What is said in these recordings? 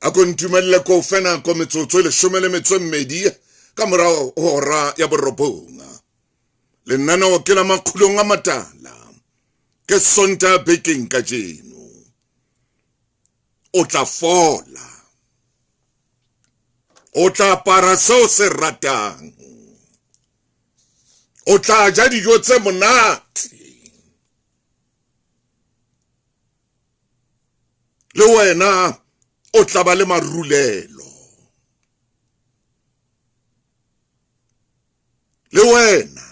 A ko ntumelle ko fe nako metsotso e 12 ka morago hora ya 9. Lenaneo ke la Makgulong a Matala. Ke Sontaha bekeng kajeno. O tla fola. O tla apara seo se ratang. O tla ja dijo tse monate. Le wena o tla ba le marulelo. Le wena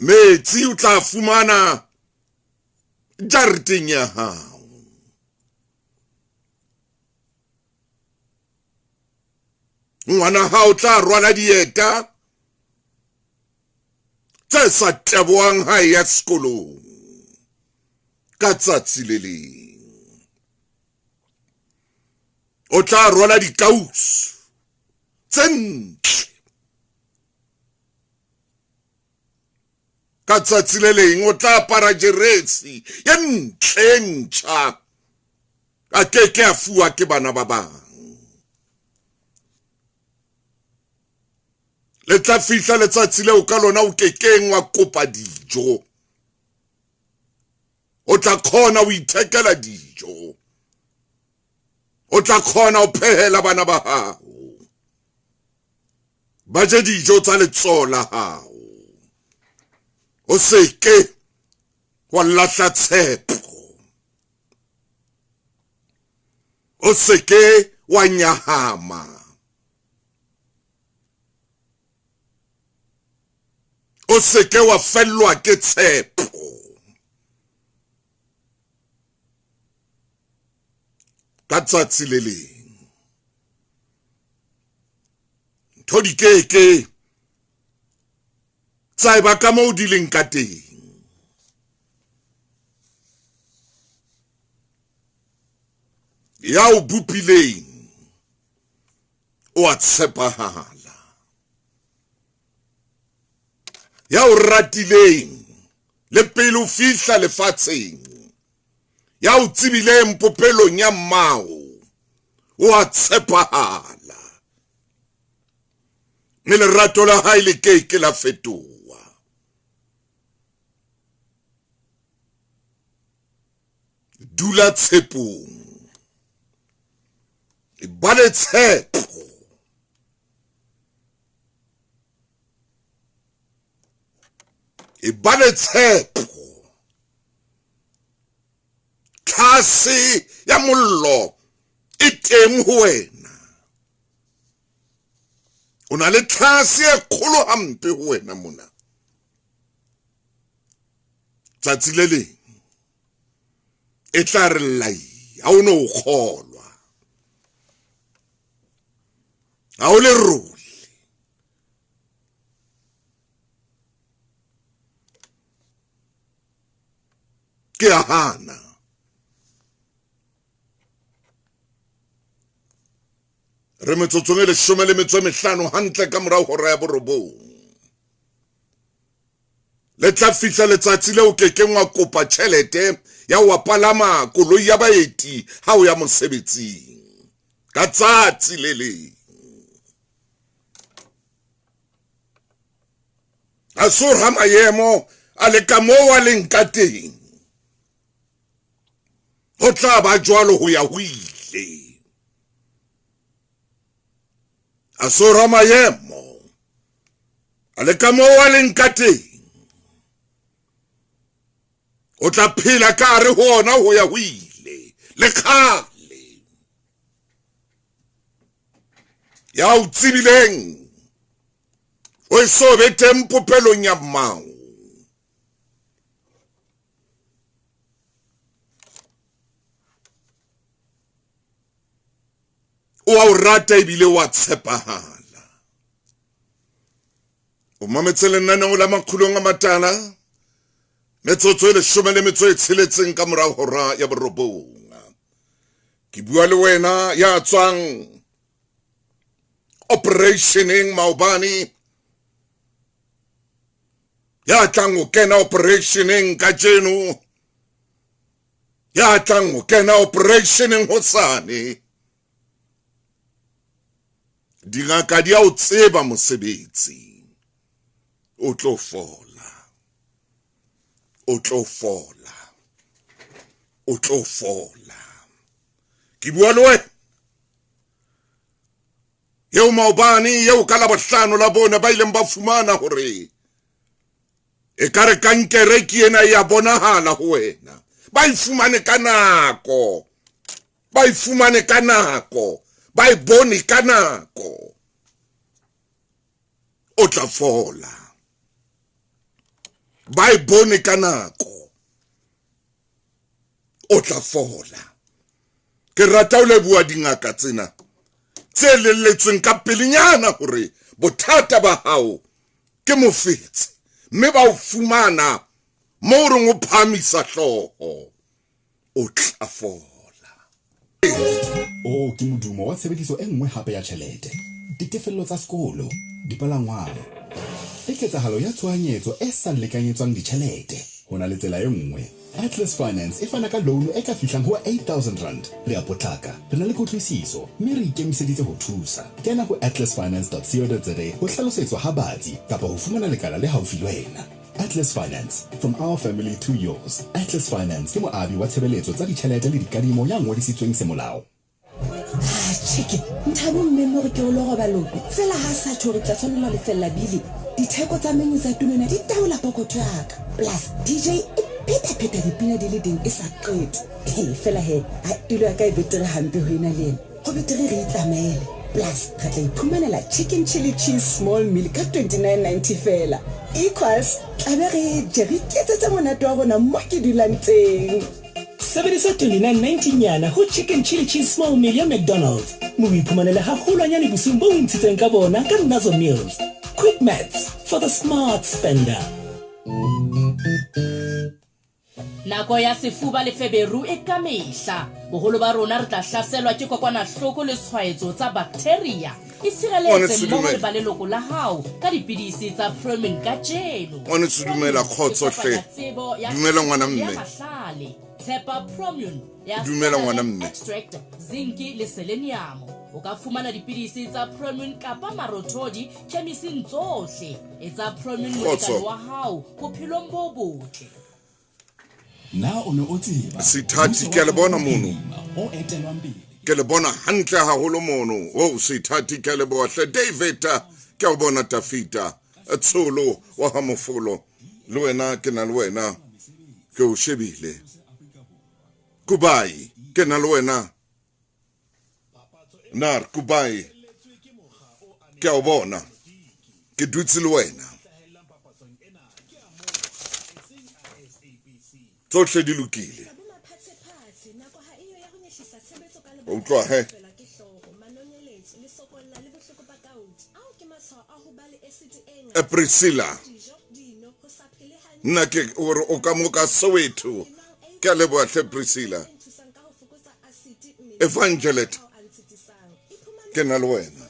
metsi o tla fumana jareteng ya hao. Ngwana hao tla rwala dieta tse sa teboang ha e ya sekolong ka tsatsi le leng. O tla rwala dikausu tse ntle ka tsatsi le leng. O tla apara jeresi ye ntle e ntjha, a ke ke a fuwa ke bana ba bang. Le tla fihla letsatsi leo ka lona o kekeng wa kopa dijo. O tla kgona ho ithekela dijo. O tla kgona ho phehela bana ba hao. Ba je dijo tsa letsoho la hao. O se ke wa lahla tshepo. O se ke wa nyahama. O se ke wa fellwa ke tshepo. Ka tsatsi le leng ntho di keke tsa eba ka moo di leng ka teng. Ya o bopileng o a tshepahala. Ya o ratileng le pele o fihla lefatsheng, ya o tsebileng popelong ya mmao, o a tshepahala. Mme lerato la hae le ke ke la fetoha. Dula tshepong. Ba le tshepo. E ba le tshepo. Tlhase ya mollo e teng ho wena. O na le tlhase e kgolo hampe ho wena mona. Tsatsi le leng e tla re lai, ha o no kgolwa. Ha o le role. Ke a hana. Re metsotsong e 15 hantle ka morao hora ya 9. Le tla fihla letsatsi leo ke keng wa kopa tjhelete ya ho palama koloi ya baeti ha o ya mosebetsing. Ka tsatsi le leng. A so ha maemo a le ka moo a leng ka teng. Ho tla ba jwalo ho ya ho ile. A so ha maemo a le ka moo a leng ka teng. O tla phela ka hare ho ona ho ya ho ile. Le kgale. Ya o tsebileng o e so be teng popelong ya mmao. O a o rata ebile o a tshepahala. O mametse lenaneo la Makgulong a Matala, metsotso e 16 ka morao hora ya 9. Ke bua le wena ya tswang operationeng maobane, ya tlang ho kena operationeng kajeno, Ya tlang ho kena operationeng hosane. Dingaka di a o tseba mosebetsi. O tlo fola. O tlo fola. O tlo fola. Ke bua le wena. Eo maobane eo ka Labohlano la bone ba ileng ba fumana hore e ka re kankere ke ena ya bonahala ho wena. Ba e fumane ka nako. Ba e fumane ka nako. Ba e bone ka nako. O tla fola. Ba e bone ka nako. O tla fola. Ke rata o leboha dingaka tsena tse lelletsweng ka pelenyana hore bothata ba hao ke mofetse mme ba o fumana mo o reng o phahamisa hlooho o tla fola. O ke modumo wa tshebediso e nngwe hape ya tjhelete, ditefello tsa sekolo, dipalangwang, le ketsahalo ya tshohanyetso e sa lekanyetswang ditjhelete. Ho na le tsela e nngwe. Atlas Finance e fana ka loan e ka fihlang ho R8000. Re a potlaka, re na le kutlwisiso, mme re ikemiseditse ho thusa. Kena ho atlasfinance.co.za ho hlalosetswa ha batsi kapa ho fumana lekala le haufi le wena. Atlas Finance, from our family to yours. Atlas Finance ke moabi wa tshebeletso tsa ditjhelete le dikadimo ya ngodisitsweng semolao. Atjhe ke Nthabi mme mo re ke o lo roba leoto fela ha sa tjho re tla tshwanela ho lefella bili. Ditheko tsa menu tsa tulo ena di taola pokotho ya ka. Plus DJ e pheta-pheta dipina di le ding e sa qete. He fela he, hai tulo ya ka e betere hampe ho ena le ena. Ho betere re itsamaele. Plus re tla iphumanela chicken chilli cheese small meal ka 29.90 fela. Equals tla be re je re iketsetse monate wa rona mo ke dulang teng. Sebedisa 29.90 nyana ho Chicken Chilli Cheese Small Meal ya McDonald's mme o iphumanele haholwanyane bosiung bo o ntshitseng ka bona ka Nazo Meals. Quick maths for the smart spender. Nako ya sefuba le feberu e ka mehla. Boholo ba rona re tla hlaselwa ke kokwanahloko le tshwaetso tsa baktheria. Itshireletse mmoho le ba leloko la hao ka dipidisi tsa Promin kajeno. Ngwaneso dumela kgotso hle. Dumela ngwana mme. Mahlale. Tshepa Promun ya Dumela ngwana mme. extract, zinki le selenium. O ka fumana dipidisi tsa Promun kapa marothodi khemising tsohle. Etsa Promun Kgotso. molekane wa hao bophelong bo botle. Na o ne o tseba? Seithati, ke a le bona mono. O etelwang pele. Ke le bona hantle haholo mono. Oh, Seithati, ke a leboha hle. David, ke a o bona Tafita. Tsholo wa ha Mofolo. Le wena ke na le wena. Ke o shebile. Kubai, ke na le wena. Nar, Kubai, ke a o bona. Ke dutse le wena. Tsohle di lokile. Wa utlwa he? Eh, Priscilla. Nna ke o re o ka mo ka Soweto. Ke a leboha hle Priscilla. Evangelette. Ke na le wena.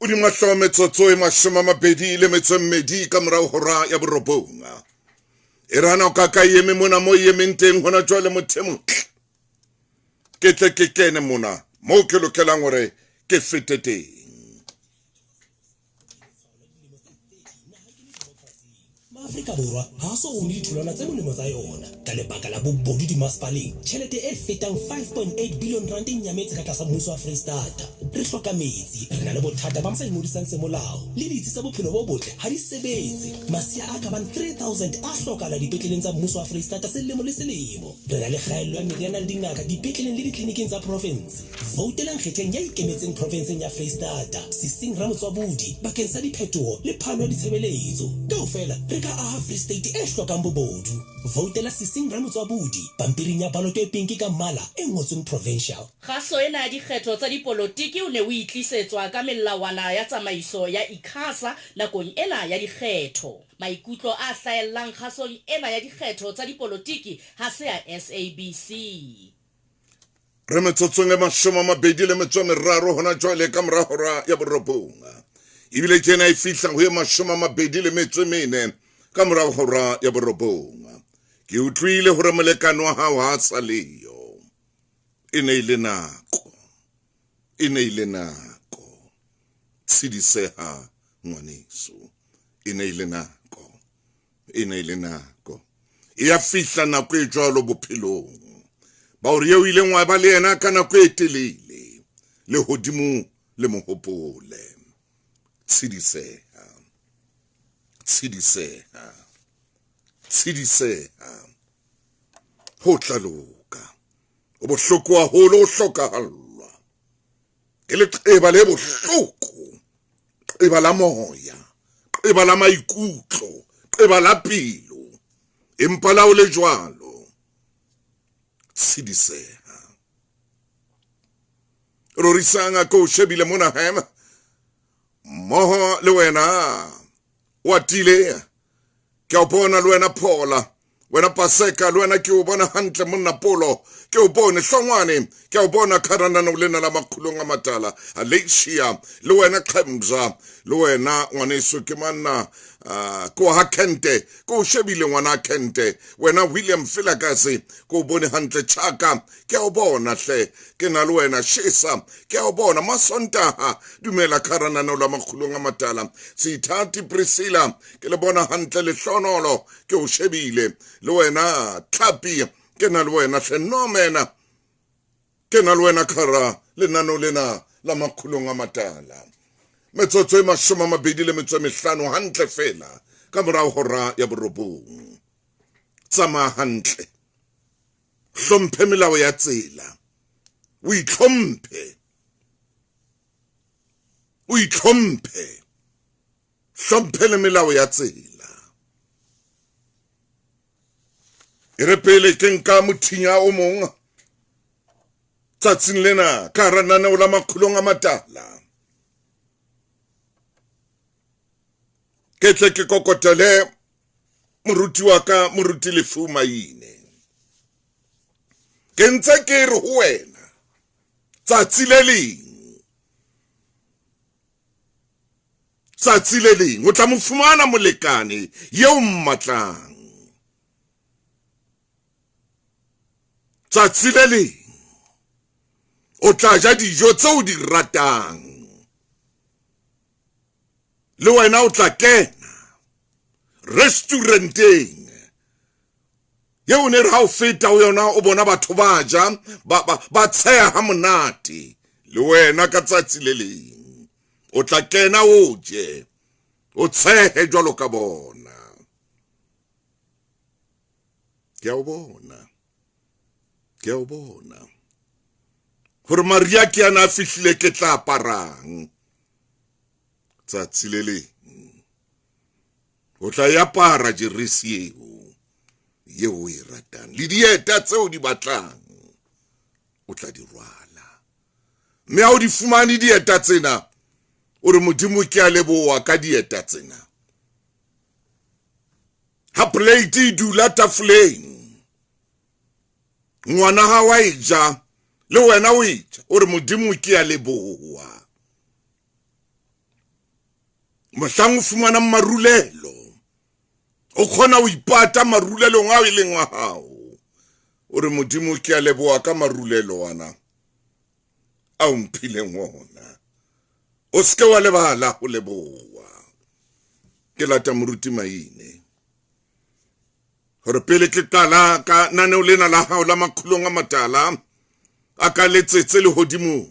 Hodima hlooho metsotso e 28 ka morao hora ya borobong. E re hana o ka ka eme mona mo e emeng teng hona jwale motho e motle. Ke tle ke kene mona moo ke lokelang hore ke fete teng. Maafrika Borwa ha a so une ditholwana tse molemo tsa yona. Ka lebaka la bobodu dimasepaleng, tjhelete e fetang 5.8 billion rand e nyametse ka tlasa mmuso wa Freistata. Re hloka metsi, re na le bothata ba sa ingodisang semolao, le ditsi tsa bophelo bo botle ha di sebetse. Masea a ka bang 3000 a hlokahala dipetleleng tsa mmuso wa Freistata selemo le selemo. Re na le kgaello ya meriana le dingaka dipetleleng le ditleliniking tsa profense. Voutelang kgetheng ya ikemetseng profenseng ya Freistata, Sesing Ramotswabodi, bakeng sa diphetoho le phano ya ditshebeletso. Kaofela re ka aha Free State e hlokang bobodu. Voutela Sesing Ramotswabodi pampiring ya baloto e pinki ka mmala e ngotsweng Provincial. Kgaso ena ya dikgetho tsa dipolotiki o ne o e tlisetswa ka melawana ya tsamaiso ya ICASA nakong ena ya dikgetho. Maikutlo a hlahellang kgasong ena ya dikgetho tsa dipolotiki ha se a SABC. Re metsotsong e 23 hona jwale ka mora hora ya borobong. Ebile ke ena e fihla ho ye 24 ka morao hora ya 9. Ke utlwile hore molekane wa hao ha a sa leyo. E ne e le nako. E ne e le nako. Tshidiseha ngwaneso. E ne e le nako. E ne e le nako. E ya fihla nako e jwalo bophelong. Ba hore eo ileng wa ba le yena ka nako e telele. Le hodimo le mohopole. Tshidiseha. Tshidiseha. Tshidiseha. Ho tla loka. O bohloko haholo, o hlokahallwa. Ke leqeba le bohloko. Qeba la moya, qeba la maikutlo, qeba la pelo. Empa la o le jwalo. Tshidiseha. Rorisang ko shebile mona hema. Mmoho le wena o atile. Ke o bona le wena Paula, wena Paseka, le wena ke o bona hantle monna Polo, ke o bone Hlongwane, ke o bona kharanana o lena la makgulong a matala, Alicia, le wena Khamza, le wena ngwaneso ke manna ko ha Kente, ko o shebile ngwana Kente, wena William Filakase, ko o bone hantle Chaka, ke o bona hle, ke na le wena Shesa, ke o bona Masontaha, dumela kharanana la makgulong a matala, Seithati Priscilla, ke le bona hantle lehlonolo, ke o shebile, le wena Tlhapi, ke na le wena hle Nomena, ke na le wena khara lenano lena la makgulong a matala. Metsotso e 25 hantle fela ka morao hora ya 9. Tsamaya hantle. Hlomphe melao ya tsela. O itlhomphe. O itlhomphe. Hlomphe le melao ya tsela. E re pele ke nka mothinya o mong tsatsing lena ka hara lenaneo la makgulong a matala. Ke tle ke kokotele moruti wa ka, moruti Lefu Maine. Ke ntse ke re ho wena tsatsi le leng, tsatsi le leng o tla mo fumana molekane eo mmatlang. Tsatsi le leng o tla ja dijo tseo di ratang. Le wena o tla kena restauranteng eo ne re ha o feta ho yona o bona batho ba ja ba tsheha ha monate. Le wena ka tsatsi le leng o tla kena o je, o tshehe jwalo ka bona. Ke a o bona, ke a o bona hore Maria ke yana a fihlile ke tla aparang. Tsatsi le leng o tla e apara jeresi eo o e ratang le dieta tseo di batlang o tla di rwala. Mme ha o di fumane dieta tsena, o re Modimo ke a leboha ka dieta tsena. Ha plate e dula tafoleng, ngwana hao a e ja le wena o e ja, o re Modimo ke a leboha. Mohlang o fumanang marulelo, o kgona ho ipata marulelong ao e leng wa hao, o re Modimo ke a leboha ka marulelo ana ao mphileng ona. O seke wa lebala ho leboha. Ke lata moruti Maine hore pele ke qala ka naneo lena la hao la makgulong a matala a ka letsetse lehodimong,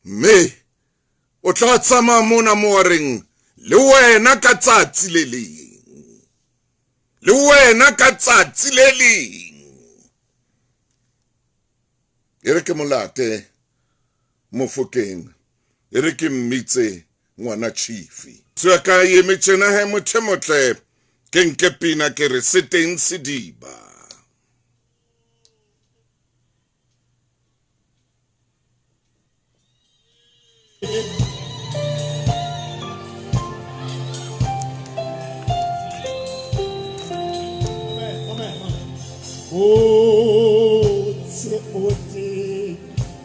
mme o tla tsamaya mona mo a reng le wena ka tsatsi le leng, le wena ka tsatsi le leng. E re ke molate Mofokeng, e re ke mmitse ngwana Chifi. Tswa ka eme tjena he motho motle, ke nke pina ke re se teng sediba. O tse o te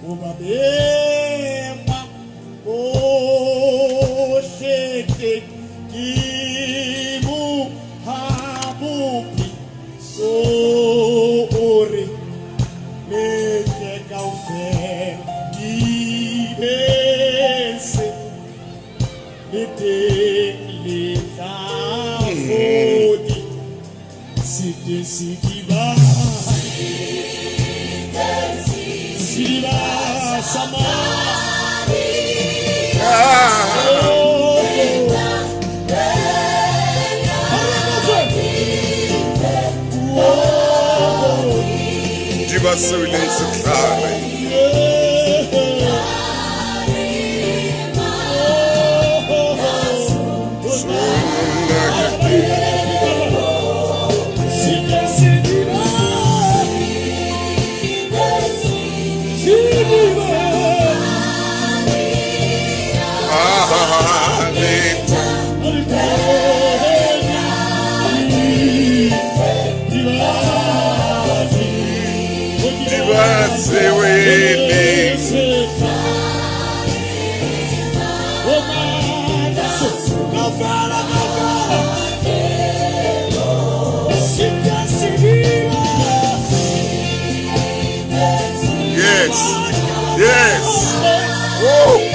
o ba bema Diba seo e leng setlhare. Yes, yes. Oh.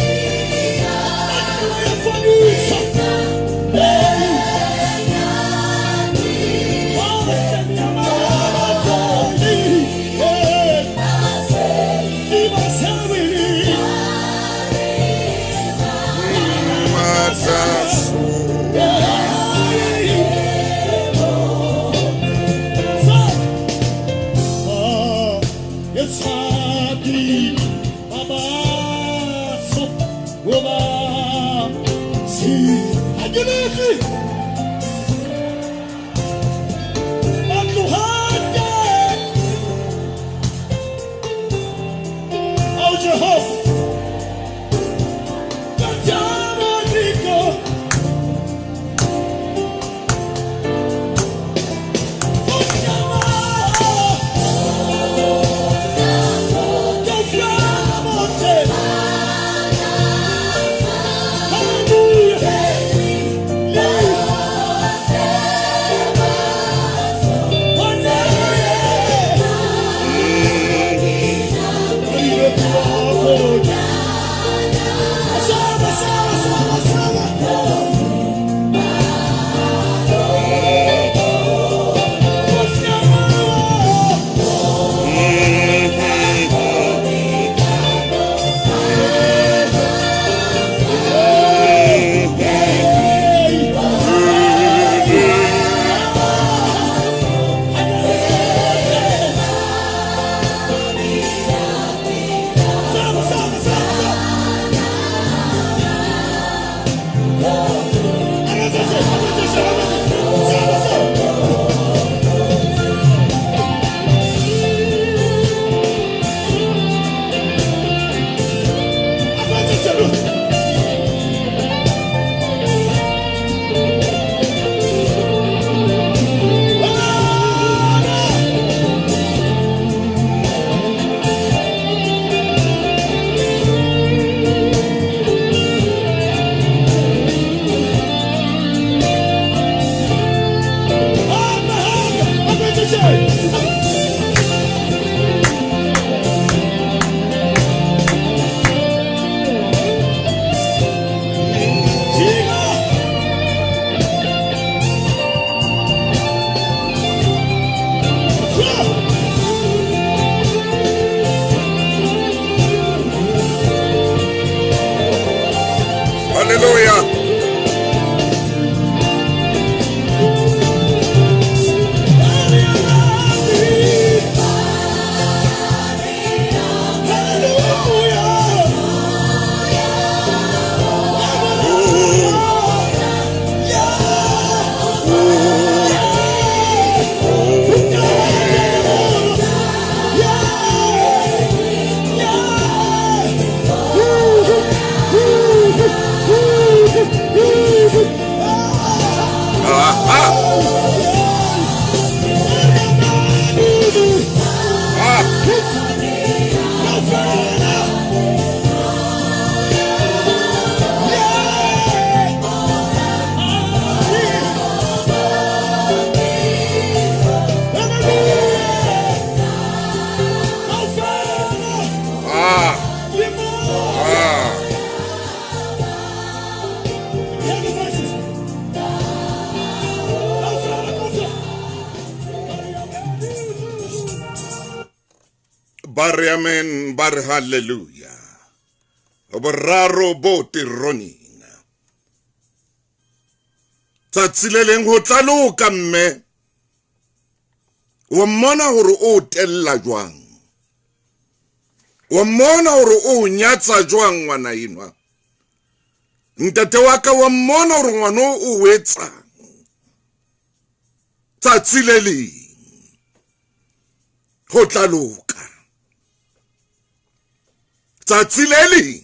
Hallelujah. Woo! Ba re amen, ba re halleluja. Boraro bo teroning. Tsatsi le leng ho tla loka mme. Wa mmona hore o tella jwang. Wa mmona hore o nyatsa jwang ngwana enwa. Ntate wa ka wa mmona hore ngwana o etsang. Tsatsi le leng ho tla loka. Tsatsi le leng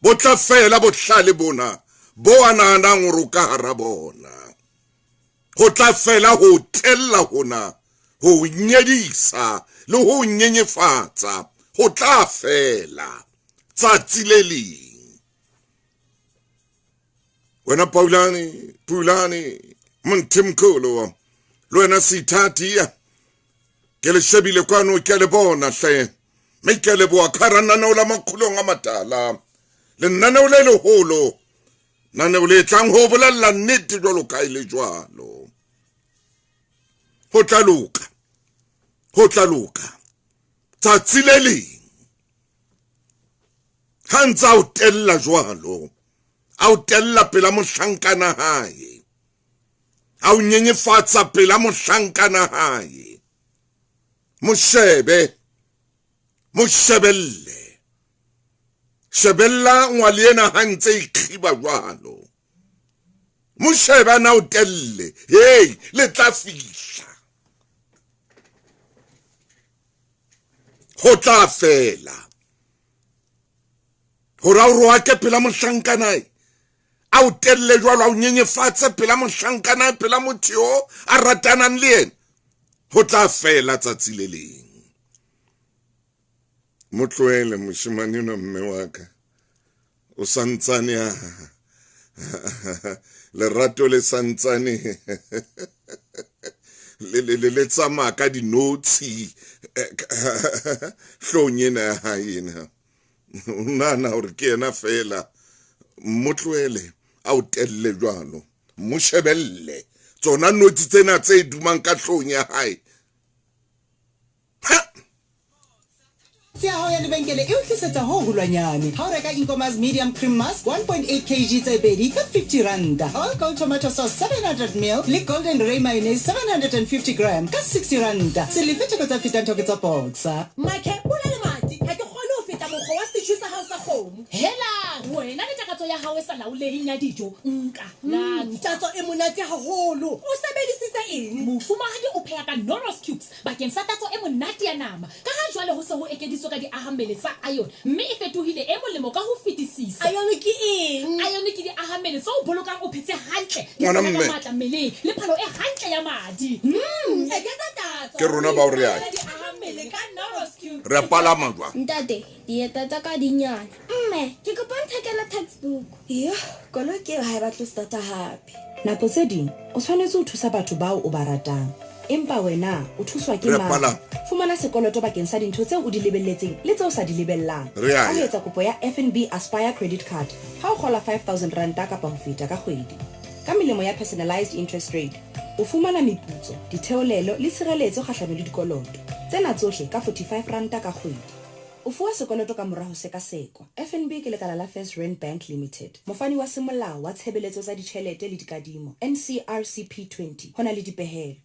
bo tla fela bohlale bona bo a nahanang hore o ka hara bona. Ho tla fela ho tella hona, ho nyedisa le ho nyenyefatsa. Ho tla fela tsatsi le leng. Wena Paulane, Pulane, Monthimkholo, le wena Seithati, ke le shebile kwano, ke a le bona hle. Mme ke a leboha ka hara lenaneo la Makgulong a Matala, lenaneo le leholo, lenaneo le tlang ho bolella nnete jwalo ka e le jwalo. Ho tla loka, ho tla loka tsatsi le leng. Ha ntse a o tella jwalo, a o tella pela mohlankana hae, a o nyenyefatsa pela mohlankana hae, mo shebe, mo shebelle, shebella ngwale ena ha ntse e khiba jwalo, mo shebe a na o telle, hey, le tla fihla, ho tla fela. Hore a o rohake pela mohlankanae, a o telle jwalo, a o nyenyefatse pela mohlankanae, pela motho yo a ratanang le yena, ho tla fela tsatsi le leng. Mo tlohele moshemane enwa, mme wa ka, o santsane a lerato le santsane le tsamaya ka dinotshi hloohong ena ya hae ena. O nahana hore ke yena feela. Mo tlohele a o telle jwalo, mo shebelle tsona notshi tsena tse dumang ka hloohong ya hae. Ya hao ya lebenkele e o tlisetsa ho holwanyane ha o reka Inkoma's medium cream mask 1.8 kg tse pedi ka 50 ranta, All Gold tomato sauce 700 ml le Golden Ray mayonnaise 750 gram ka 60 ranta. Se lefe theko tse fetang theko tsa Boxer. Makhe, bula lemati, ha ke kgone ho feta mokgo wa setjhu sa hao sa kgomo. Helang, wena le takatso ya hao e sa laoleheng ya dijo, nka, latswa. Tatso e monate haholo. O sebedisitse eng? Mofumahadi o pheha ka Norris cubes bakeng sa tatso e monate ya nama. Ka ha jwale ho se ho ekeditswe ka diahammele tsa iron mme e fetohile e molemo ka ho fetisisa. Iron ke eng? Iron ke diahammele tse o bolokang o phetse hantle, di Ngwana fana ka mme. matla mmeleng le phalo e hantle ya madi. Eketsa tatso. Ke rona bao re a Diahammele ka Norris cubes. Re a palama jwang? Ntate, dieta tsa ka di nyane. Mme, ke kopa o nthekele textbook. Yoh, koloi ke eo ha e batle ho starta hape. Nako tse ding o tshwanetse ho thusa batho bao o ba ratang. Empa wena o thuswa ke Re a mang? palama. Fumana sekoloto bakeng sa dintho tseo o di lebelletseng le tseo o sa di lebellang Re a ka ho ya. etsa kopo ya FNB Aspire Credit Card ha o kgola R5000 kapa ho feta ka kgwedi. Ka melemo ya personalised interest rate, o fumana meputso, ditheolelo le tshireletso kgahlano le dikoloto. Tsena tsohle ka R45 ka kgwedi. O fuwa sekoloto ka mora ho sekasekwa. FNB ke lekala la First Rand Bank Limited, mofani wa semolao wa tshebeletso tsa ditjhelete le dikadimo, NCRCP 20, ho na le dipehelo.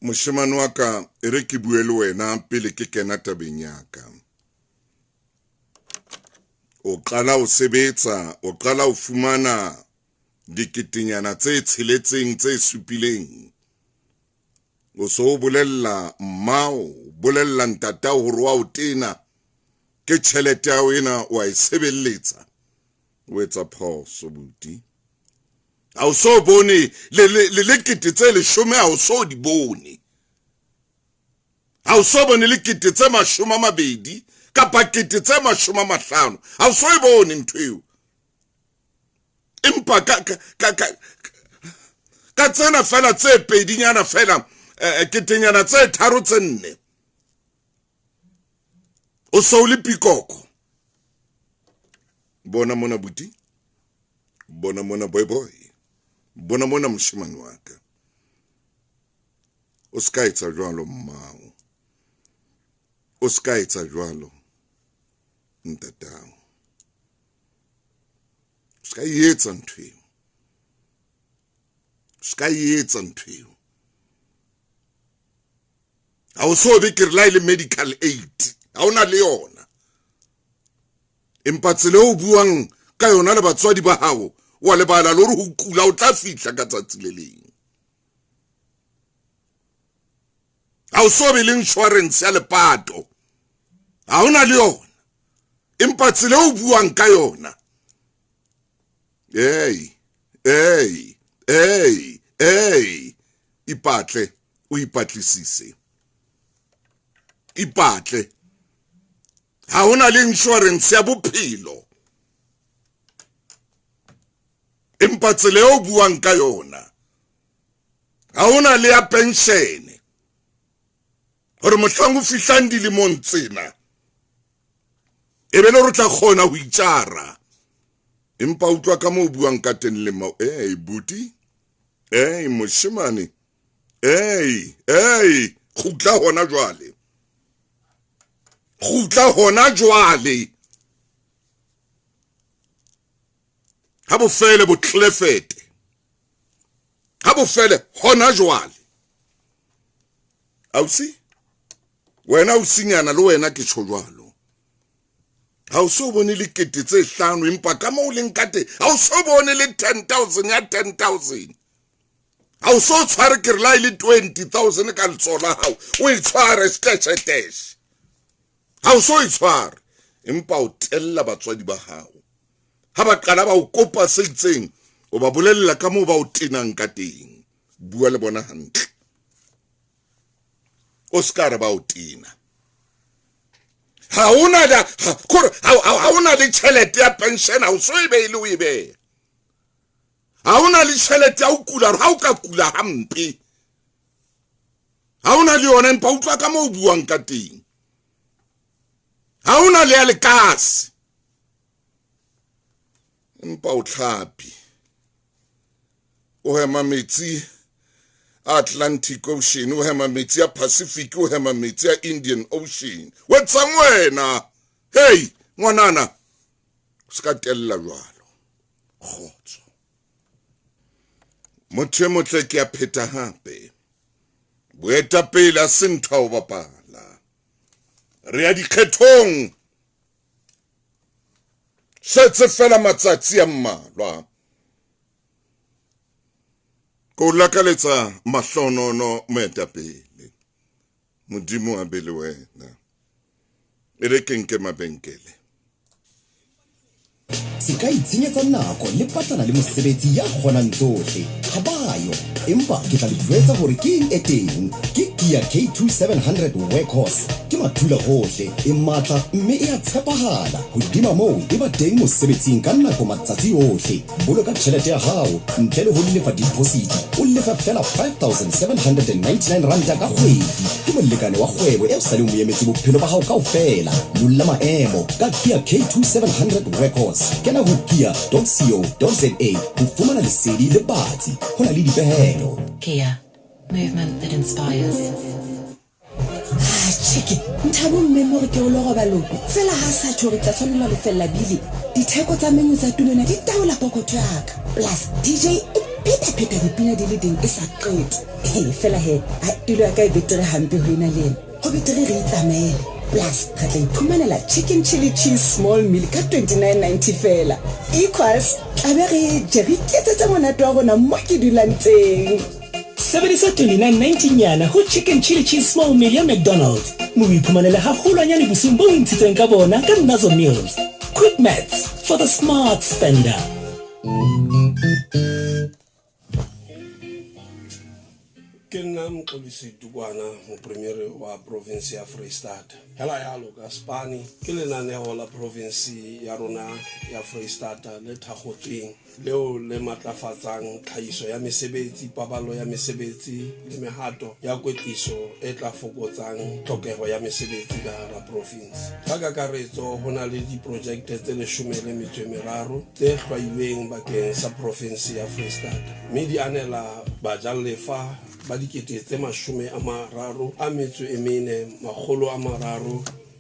Moshemane wa ka, e re ke bue le wena pele ke kena tabeng ya ka. O qala ho sebetsa, o qala ho fumana diketenyana tse tsheletseng tse supileng. O so o bolella mmao, bolella ntatao hore wa o tena, ke tjhelete ya hao ena o a e sebelletsa. O etsa phoso buti. Ha o so bone le le le kete tse leshome, ha o so di bone. Ha o so bone le kete tse 20 kapa kete tse 50, ha o so e bone ntho eo. Empa ka tsena fela tse pedinyana fela, ketenyana tse tharo tse nne, o so le pikoko. Bona mona buti, bona mona boy boy, bona mona moshemane wa ka. O ska etsa jwalo mmao. O se ka etsa jwalo ntatao. O se ka e etsa ntho eo. O se ka e etsa ntho eo. Ha o so be ke re la e le medical aid, ha o na le yona. Empa tsela eo o buang ka yona le batswadi ba hao, wa lebala le hore ho kula o tla fihla ka tsatsi le leng. Ha o so be le insurance ya lepato, ha o na le yona. Empa tsela eo o buang ka yona, ei, ei, ei, ei, ipatle, o ipatlisise. Ipatle. Ha o na le insurance ya bophelo, empa tsela eo o buang ka yona, ha o na le ya pension, hore mohlang o fihlang dilemong tsena e be le hore o tla kgona ho itjara. Empa utlwa ka moo o buang ka teng le mmao. Ei, buti, ei, moshemane, ei, ei, kgutla hona jwale, kgutla hona jwale. Ha bofele botlefete, ha bofele hona jwale. Ausi, wena ausinyana le wena ke tjho jwalo. Ha o so bone le kete tse hlano, empa ka moo o leng ka teng ha o so bone le 10,000 ya 10,000. Ha o so tshware ke re la e le 20,000 ka letsoho la hao, o e tshware stashe-tashe. Ha o so e tshware, empa o tella batswadi ba hao. Ha ba qala ba o kopa se itseng, o ba bolella ka moo ba o tenang ka teng. Bua le bona hantle. O se ka re ba o tena. Ha o na le, ha, kore, ha, ha, ha o na le tjhelete ya pension, ha o so e behe le o e behe. Ha o na le tjhelete ya ho kula, ha o ka kula hampe. Ha o na le yona, empa utlwa ka moo o buang ka teng. Ha o na le ya lekase, empa o tlhapi. O hema metsi a Atlantic Ocean, o hema metsi a Pacific, o hema metsi a Indian Ocean. O etsang wena? Hey, ngwanana, o se ka tella jwalo. Kgotso. Motho e motle ke a pheta hape. Boetapele ha se ntho ya ho bapala. Re ya dikgethong. Setse fela matsatsi a mmalwa. Ke o lakaletsa mahlonono moetapele. Modimo a be le wena. E re ke nke mabenkele. Se ka itshenyetsa nako le batlana le mosebetsi ya kgonang tsohle. Ha ba yo. Empa ke tla le jwetsa hore ke eng e teng. Ke Kia K2 700 Workhorse. Ke mathula hohle, e matla mme e a tshepahala. Hodima moo, e ba teng mosebetsing ka nako matsatsi ohle. Boloka tjhelete ya hao ntle le ho lefa depositi, o lefa feela R5 799 ka kgwedi. Ke molekane wa kgwebo eo saleng o emetse bophelo ba hao kaofela. Lolla maemo ka Kia K2 700 Workhorse. Kena ho kia.co.za ho fumana lesedi le batsi. Ho na le dipehelo. Kia, movement that inspires. Ah, cheke Nthabo mme mo re ke o lo roba loto fela ha sa tjho re tla tshwanela ho lefella bili. Ditheko tsa menu tsa tulona di taola pokotho ya ka. Plus DJ e pheta-pheta dipina di le ding e sa qete. He fela he, ai tulo ya ka e betere hampe ho ena le ena. Ho betere re itsamaele. Plus re tla iphumanela chicken chili cheese small meal ka 29.90 fela. Equals tla be re je re iketsetse monate wa rona mo ke dulang teng. Sebedisa 29.90 nyana ho Chicken Chili Cheese Small Meal ya McDonald's mme o iphumanele haholwanyane bosiung bo o intshitseng ka bona ka Nazo Meals. Quick maths for the smart spender. Ke nna Mxolisi Dukwana, mopremiere wa province ya Freistata. Hela yalo ka Spani ke lenaneo la province ya rona ya Freistata le thakgotsweng leo le matlafatsang tlhahiso ya mesebetsi, paballo ya mesebetsi le mehato ya kwetliso e tla fokotsang tlhokeho ya mesebetsi ka hara profinse. Ka kakaretso ho na le diprojekte tse 13 tse hlwailweng bakeng sa profinse ya Freistata mme di anela. Bajalefa ba 34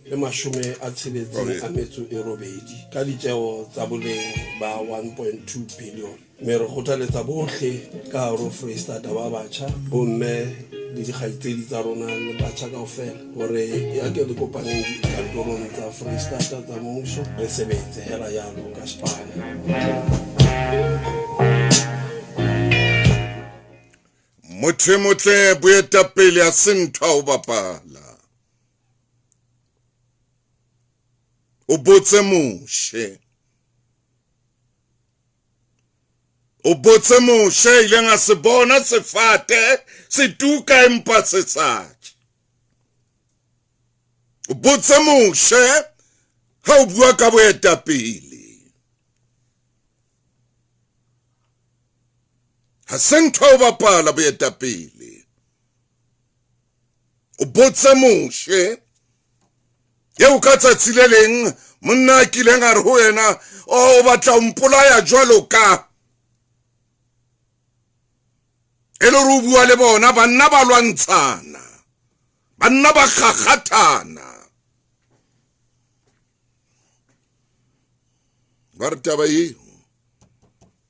368 ka ditjeo tsa boleng ba 1.2 billion. Mme re kgothaletsa bohle ka hare ho Freistata ba batjha, bomme le dikgaitsedi tsa rona le batjha kaofela hore ya ke re kopaneng dikantorong tsa Freistata tsa mmuso re sebetse hela jalo ka sepane. Motho e motle boetapele a se ntho a ho bapala. O botse Moshe. O botse Moshe ileng a se bona sefate se tuka empa se sa tjhe. O botse Moshe ha o bua ka boetapele. Ha se ntho ya ho bapala boetapele. O botse Moshe eo ka tsatsi le leng monna a kileng a re ho yena, o batla ho mpolaya jwalo ka e le hore o bua le bona banna ba lwantshana, banna ba kgakgathana. Ba re taba eo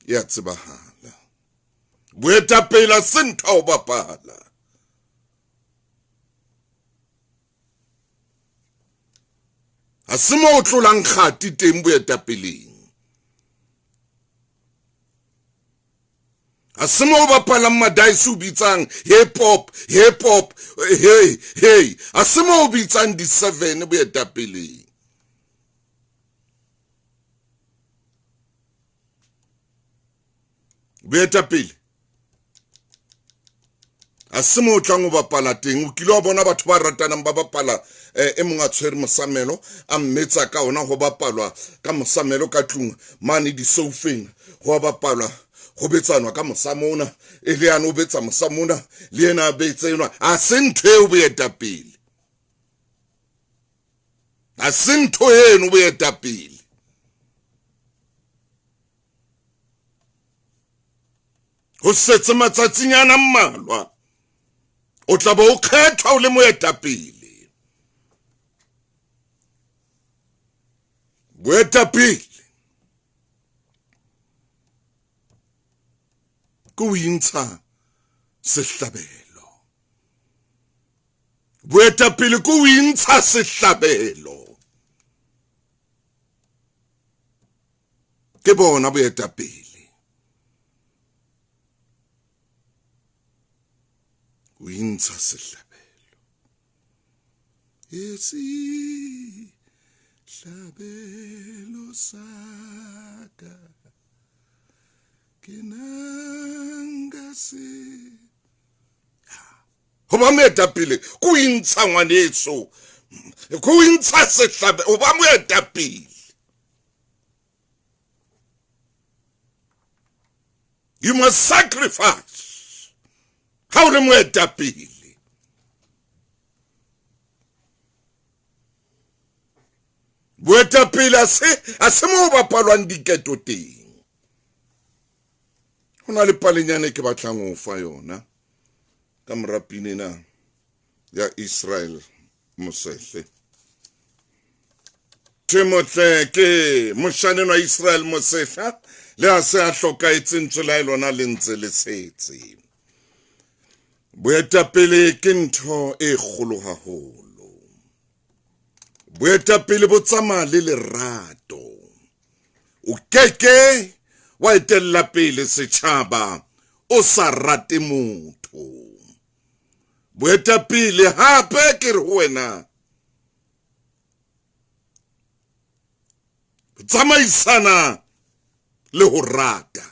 e a tsebahala. Boetapele ha se ntho ya ho bapala. Ha se mo o tlolang kgati teng boetapeleng. Ha se mo o bapalang madaese o bitsang hip hop, hip hop, hey, hey. Ha se mo o bitsang di-7 boetapeleng. Boetapele ha se mo o tlang ho bapala teng. O kile wa bona batho ba ratanang ba bapala e mong a tshwere mosamelo a mmetsa ka ona, ho bapalwa ka mosamelo ka tlung mane disoufeng, ho a bapalwa ho betsanwa ka mosamona, e le yane o betsa mosamona le yena a betse enwa. Ha se ntho eo boetapele, ha se ntho eno boetapele. Ho setse matsatsinyana a mmalwa o tla be o kgethwa o le moetapele. Boetapele ke ho intsha sehlabelo. Boetapele ke ho intsha sehlabelo. Ke bona boetapele. O intsha sehlabelo. Esi hlabelo sa ka ke nanga se. Ho ba moetapele ko intsha ngwaneso, ko intsha sehlabelo, ho ba moetapele. You must sacrifice. Ha o le moetapele. Boetapele a se mo bapalwang diketo teng. Ho na le palenyana e ke batlang ho fa yona ka mora pina ena ya Israel Mosehle. Timotle ke moshaneno wa Israel Mosehla le a se a hlokahetse ntswe la lona le ntse le setse. Boetapele ke ntho e kgolo haholo. Boetapele bo tsamaya le lerato. O keke wa etella pele setjhaba o sa rate motho. Boetapele hape ke re ho wena tsamaisana le ho rata.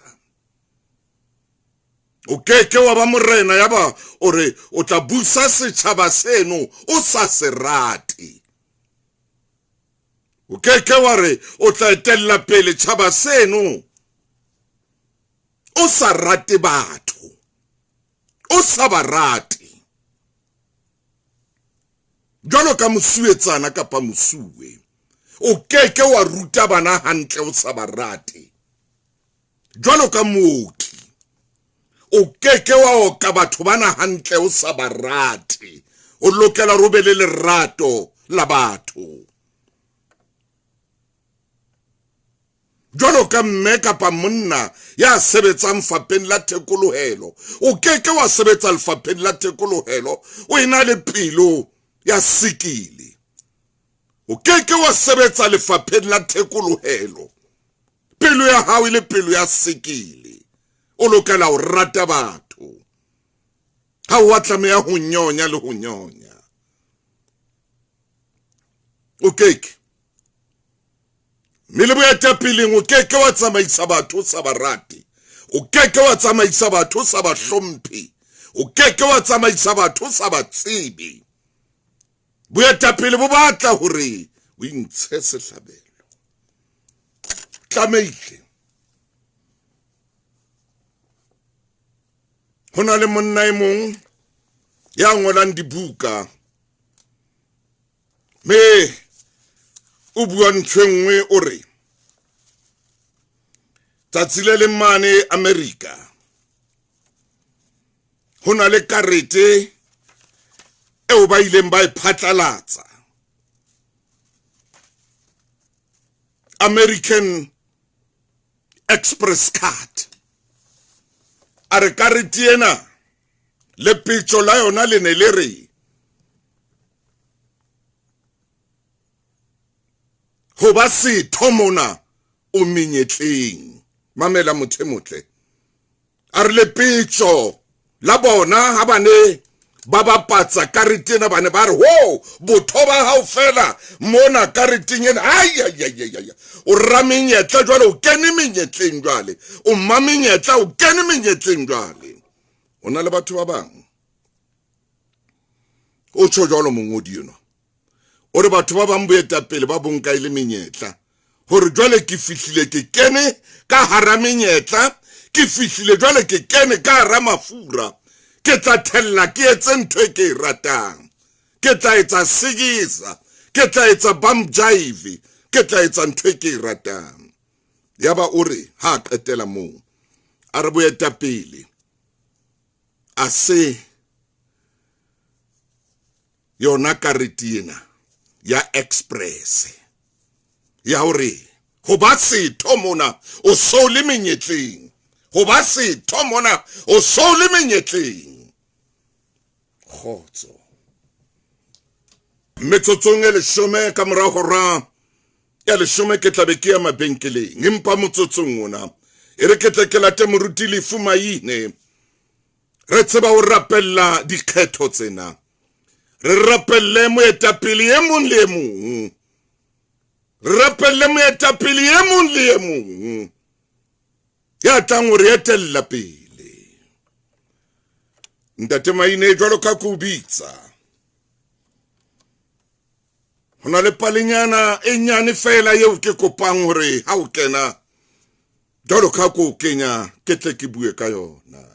O keke wa ba morena ya ba o re o tla busa setjhaba seno o sa se rate. O keke wa re o tla etella pele tjhaba seno o sa rate batho, o sa ba rate. Jwalo ka mosuwetsana kapa mosuwe, o keke wa ruta bana hantle o sa ba rate. Jwalo ka mooki, O ke ke wa oka batho bana hantle o sa ba rate. O lokela hore o be le lerato la batho. Jwalo ka mme kapa monna ya sebetsang fapheng la thekolohelo, o ke ke wa sebetsa lefapheng la thekolohelo o ena le pelo ya sikile. O ke ke wa sebetsa lefapheng la thekolohelo pelo ya hao e le pelo ya sikile. O lokela ho rata batho. Ha o a tlameha ho nyonya le ho nyonya. O ke ke. Mme le boetapeleng o ke ke wa tsamaisa batho o sa ba rate. O ke ke wa tsamaisa batho o sa ba hlomphe. O ke ke wa tsamaisa batho o sa ba tsebe. Boetapele bo batla hore o intshe sehlabelo. Tlamehile. Ho na le monna e mong ya ngolang dibuka, me o bua ntho e nngwe, o re tsatsi le leng mane Amerika ho na le karete eo ba ileng ba e phatlalatsa, American Express card. A re karete ena lepetjo la yona le ne le re ho ba setho mona o menyetleng. Mamela motho e motle. A re lepetjo la bona ha ba ne ba bapatsa karete ena, ba ne ba re ho botho ba hao fela mona kareteng ena. Ai, ai, ai, ai, ai. O ra menyetla jwale, o kene menyetleng jwale, o mma menyetla, o kene menyetleng jwale. O na le batho ba bang, o tjho jwalo mongodi enwa, o re batho ba bang boetapele ba bonka e le menyetla, hore jwale ke fihlile ke kene ka hara menyetla, ke fihlile jwale ke kene ka hara mafura, ke tla thella ke etse ntho e ke e ratang, ke tla etsa sigisa, ke tla etsa bump jive, ke tla etsa ntho e ke e ratang. Yaba o re ha a qetela moo, a re boetapele a se yona karete ena ya Express ya hore ho ba setho mona o so le menyetleng, ho ba setho mona o so le menyetleng. Kgotso. Metsotsong e 10 ka mora hora ya 10 ke tla be ke ya mabenkeleng, empa motsotsong ona e re ke tle ke late moruti Lefu Maine. Re tseba ho rapella dikgetho tsena, re rapelle moetapele e mong le e mong, re rapelle moetapele e mong le e mong ya tlang ho re etella pele. Ntate Maine, jwalo ka ko bitsa, ho na le palenyana e nyane fela eo ke kopang hore ha o kena jwalo ka ko kenya ke tle ke bue ka yona.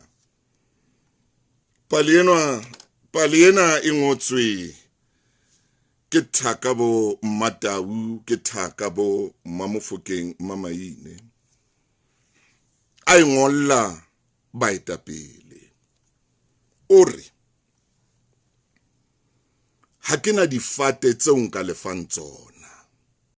Pale ena e ngotswe ke thaka bo Mmatau, ke thaka bo Mmamofokeng Mmamaine. A e ngolla baetapele. O re ha ke na difate tseo nka lefang tsona,